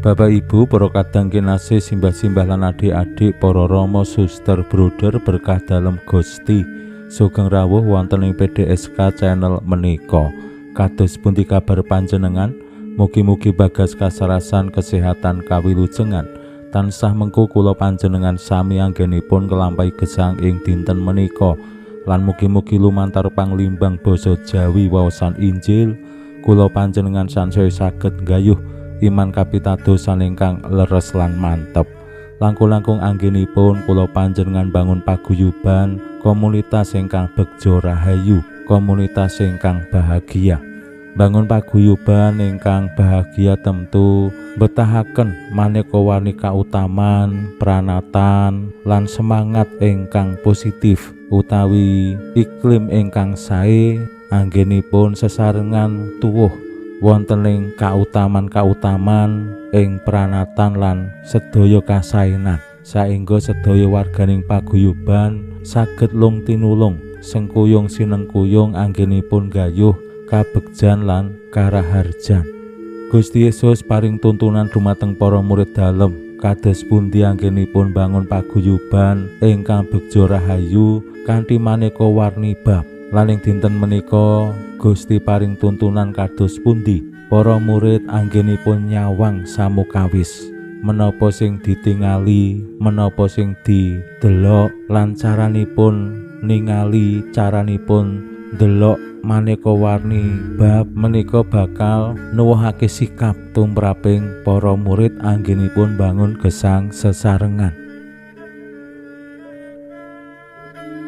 Bapak Ibu, para kadang kinasih, simbah-simbah lan adik-adik, para rama, suster, bruder berkah dalem Gusti. Sugeng rawuh wonten ing PDSK channel menika. Kados pundi kabar panjenengan? Mugi-mugi bagas kasarasan kesehatan kawilujengan. Tansah mengku kula panjenengan sami anggenipun nglampahi gesang ing dinten menika. Lan mugi-mugi lumantar panglimbang basa Jawi waosan Injil kula panjenengan sansaya saged nggayuh iman kapitadosan ingkang leres lan mantep. Langkung-langkung anggenipun kula panjenengan bangun paguyuban komunitas ingkang begja rahayu, komunitas ingkang bahagia. Bangun paguyuban ingkang bahagia tentu betahaken maneka warni kautaman, pranatan lan semangat ingkang positif utawi iklim ingkang sae anggenipun sesarengan tuwuh wonten ing kautaman-kautaman ing pranatan lan sedaya kasainan, saengga sedaya warganing paguyuban saged lung tinulung sengkuyung sinengkuyung anggenipun gayuh kabegjan lan karaharjan. Gusti Yesus paring tuntunan dumateng para murid dalem kados pundi anggenipun bangun paguyuban ingkang begja rahayu kanthi maneka warni bab. Lan ing dinten menika Gusti paring tuntunan kados pundi para murid anggenipun nyawang samukawis menapa sing ditingali, menapa sing didelok lan caranipun ningali, caranipun ndelok maneka warni bab menika bakal nuwuhake sikap tumraping para murid anggenipun bangun gesang sesarengan.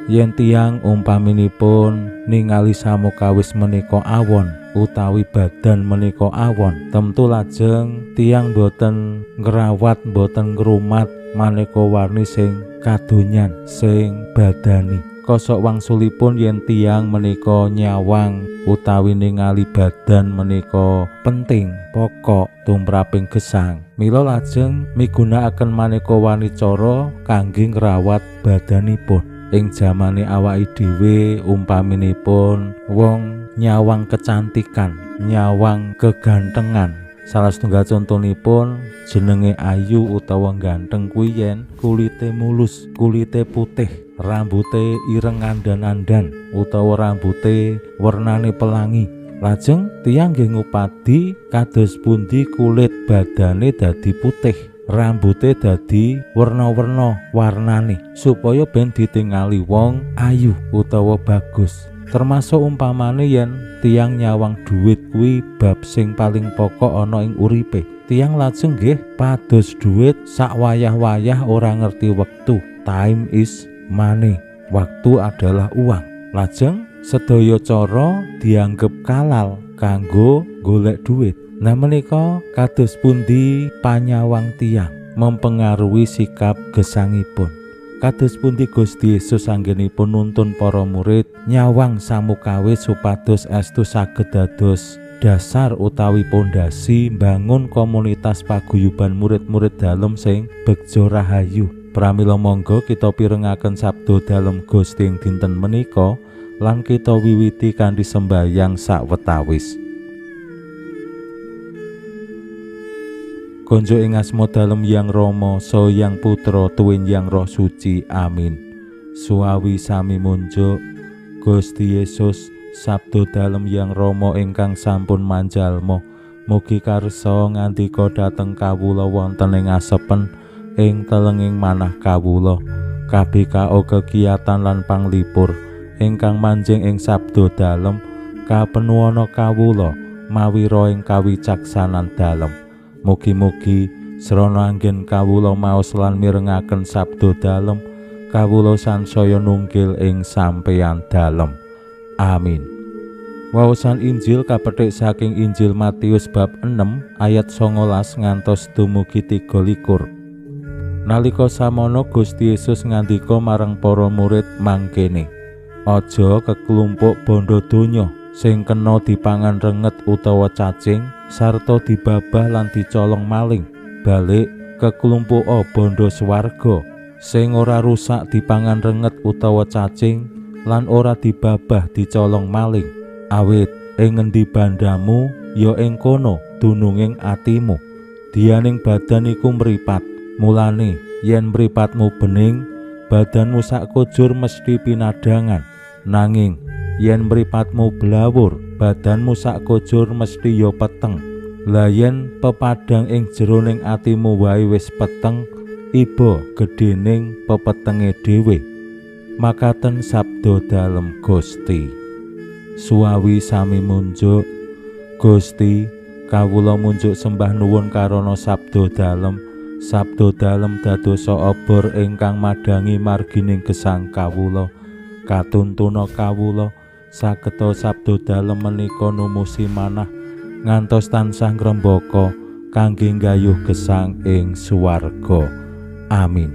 Yen tiyang umpaminipun ningali samukawis menika awon utawi badan menika awon, tentu lajeng tiyang boten ngrawat, boten ngrumat maneka warni sing kadonyan, sing badani. Kosok wangsulipun yen tiyang menika nyawang utawi ningali badan menika penting pokok tumraping gesang, mila lajeng migunakaken maneka warni cara kangge ngrawat badanipun. Ing jamane awake dhewe umpaminipun wong nyawang kecantikan, nyawang kegantengan. Salah setunggal contonipun jenenge ayu utawa ganteng kuwi yen kulite mulus, kulite putih, rambute ireng andan-andan utawa rambute wernane pelangi. Lajeng tiyang nggih ngupadi kados pundi kulit badane dadi putih, rambute dadi werna-werna warnane supaya ben ditingali wong ayu utawa bagus. Termasuk umpamane yen tiyang nyawang duit kuwi bab sing paling pokok ana ing uripe. Tiyang lajeng nggih pados duit sak wayah-wayah ora ngerti wektu. Time is money. Waktu adalah uang. Lajeng sedaya cara dianggep kalal kanggo golek duit. Nah menika kados pundi panyawang tiyang mempengaruhi sikap gesangipun. Kados pundi Gusti Yesus anggenipun nuntun para murid nyawang samukawis supados estu saged dados dasar utawi pondasi bangun komunitas paguyuban murid-murid dalem sing begja rahayu. Pramila monggo kita pirengaken sabda dalem Gusti ing dinten menika lan kita wiwiti kanthi sembayang sawetawis. Konjo ing asma dalem Yang Rama, saha Yang Putra, tuwin Yang Roh Suci. Amin. Suawi sami munjuk Gusti Yesus, sabda dalem Yang Rama ingkang sampun manjalma, mugi karsa ngandika dhateng kawula wonten ing asepen ing telenging manah kawula. KBKO kegiatan lan panglipur ingkang manjing ing sabda dalem kapenuwana kawula mawi roh ing kawicaksanan dalem. Mugi-mugi srana anggen kawula maos lan mirengaken sabda dalem, kawula sansaya nunggil ing sampeyan dalem. Amin. Waosan Injil kapethik saking Injil Matius bab 6 ayat 19 ngantos dumugi 23. Nalika samono Gusti Yesus ngandika marang para murid mangkene, aja keklumpuk bondo donya sing kena dipangan renget utawa cacing sarta dibabah lan dicolong maling. Balik keklumpuka bondo swarga sing ora rusak dipangan renget utawa cacing lan ora dibabah dicolong maling. Awit ing ngendi bandamu ya ing kono dununging atimu. Dianing badan iku mripat, mulane yen mripatmu bening, badanmu sakujur mesti pinadangan. Nanging yen mripatmu blawur, badanmu sakujur mesti ya peteng. Lah yen pepadang ing jeroning atimu wae wis peteng, iba gedhening pepetenge dhewe. Makaten sabda dalem Gusti. Suwawi sami munjuk, Gusti, kawula munjuk sembah nuwun karana sabda dalem. Sabda dalem dadosa obor ingkang madhangi margining gesang kawula. Katuntuna kawula sageta sabda dalem menika numusi manah ngantos tansah ngrembaka kangge nggayuh gesang ing swarga. Amin.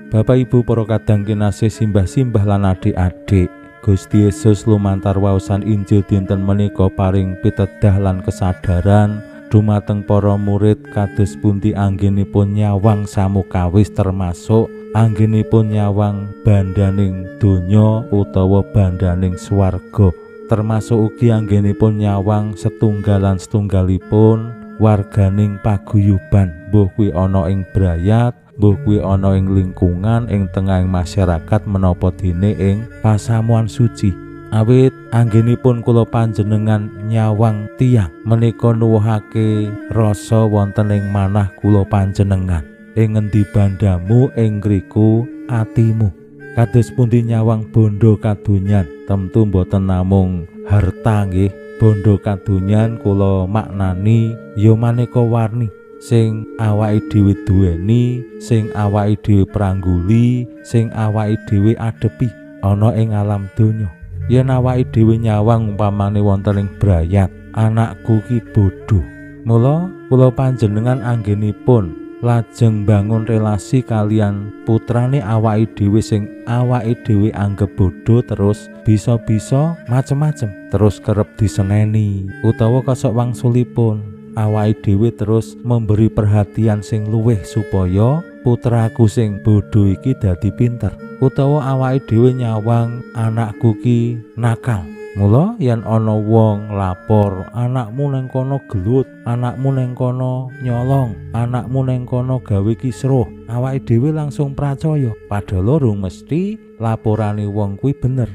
Bapak Ibu para kadang kinasih, simbah-simbah lan adik-adik, Gusti Yesus lumantar waosan Injil dinten menika paring pitedah lan kesadaran dumateng para murid kados pundi anggenipun nyawang samukawis, termasuk anggenipun nyawang bandaning donya utawa bandaning swarga, termasuk ugi anggenipun nyawang setunggalan setunggalipun warganing paguyuban, mbuh kuwi ana ing brayat, mbuh kuwi ana ing lingkungan, ing tengahing masyarakat, menapa dene ing pasamuan suci. Awit anggenipun kula panjenengan nyawang tiyang menika nuwuhake rasa wonten ing manah kula panjenengan. Ing ngendi bandamu ing ngriku atimu. Kados pundi nyawang bondo kadonyan, tentu mboten namung harta nggih. Bondo kadonyan kula maknani ya maneka warni sing awake dhewe duweni, sing awake dhewe prangguli, sing awake dhewe adepi ana ing alam donya. Yen awake dhewe nyawang umpamane wonten ing brayat, anakku ki bodho. Mula kula panjenengan anggenipun lajeng bangun relasi kalian putrane awake dhewe sing awake dhewe anggep bodho, terus bisa-bisa macem-macem, terus kerep diseneni utawa kosok wangsulipun awake dhewe terus memberi perhatian sing luwih supaya putraku sing bodho iki dadi pinter. Utawa awake dhewe nyawang anakku ki nakal. Mula yen ana wong lapor, anakmu neng kono gelut, anakmu neng kono nyolong, anakmu neng kono gawe kisruh, awake dhewe langsung pracaya. Padahal rung mesti laporane wong kuwi bener.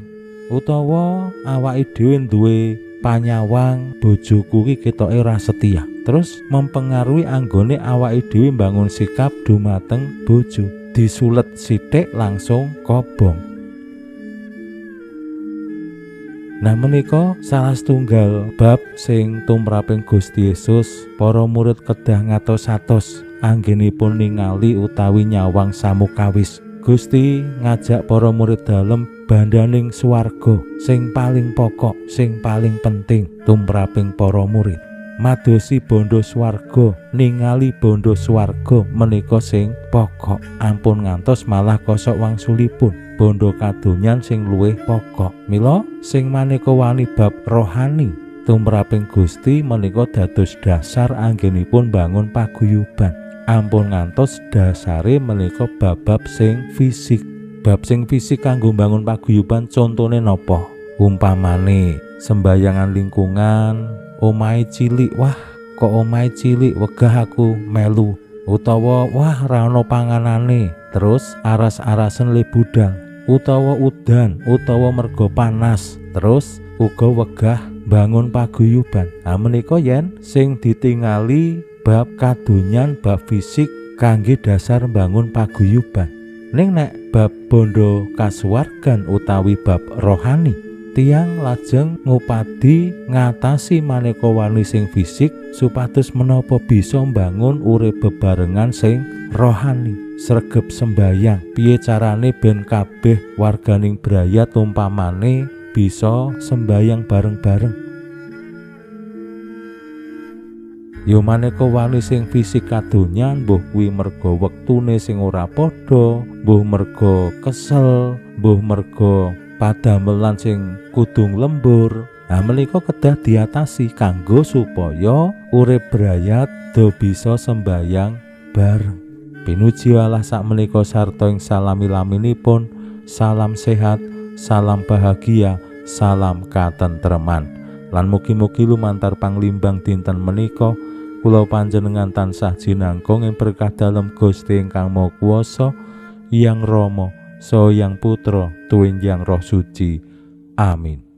Utawa awake dhewe duwe panyawang bojoku ki ketoke ora setia, terus mempengaruhi anggone awake dhewe mbangun sikap dumateng bojo. Disulet sithik langsung kobong. Nah menika salah setunggal bab sing tumraping Gusti Yesus para murid kedah ngatos-atos anggenipun ningali utawi nyawang samukawis. Gusti ngajak para murid dalem bandaning swarga sing paling pokok, sing paling penting tumraping para murid. Madosi bondo swarga, ningali bondo swarga menika sing pokok. Ampun ngantos malah kosok wangsulipun bondo kadonyan sing luwih pokok. Mila sing maneka wani bab rohani tumraping Gusti menika dados dasar anggenipun bangun paguyuban. Ampun ngantos dasare menika bab-bab sing fisik. Bab sing fisik kanggo bangun paguyuban contone napa? Umpamane sembayangan lingkungan, omahe cilik, wah kok omahe cilik wegah aku melu, utawa wah ra ono panganane, terus aras-arasen le budal, utawa udan, utawa mergo panas, terus uga wegah bangun paguyuban. Nah menika yen sing ditingali bab kadonyan, bab fisik kangge dasar bangun paguyuban. Ning nek bab bondo kasuwargan utawi bab rohani, tiyang lajeng ngupadi ngatasi maneka warni sing fisik supados menapa bisa mbangun urip bebarengan sing rohani. Sregep sembayang, piye carane ben kabeh warganing brayat umpamane bisa sembayang bareng-bareng. Ya maneka warni sing fisik kadonyan, mbuh kuwi merga wektune sing ora padha, mbuh merga kesel, mbuh merga padamelan sing kudu lembur. Nah, menika kedah diatasi kanggo supaya urip brayat do bisa sembayang bareng. Pinuji Allah sakmenika sarta ing salami-laminipun, salam sehat, salam bahagia, salam katentreman. Lan mugi-mugi lumantar panglimbang dinten menika kula panjenengan tansah jinangkung ing berkah dalem Gusti ingkang Maha Kuwasa, Hyang Rama, Saha Hyang Putra, tuwin Hyang Roh Suci. Amin.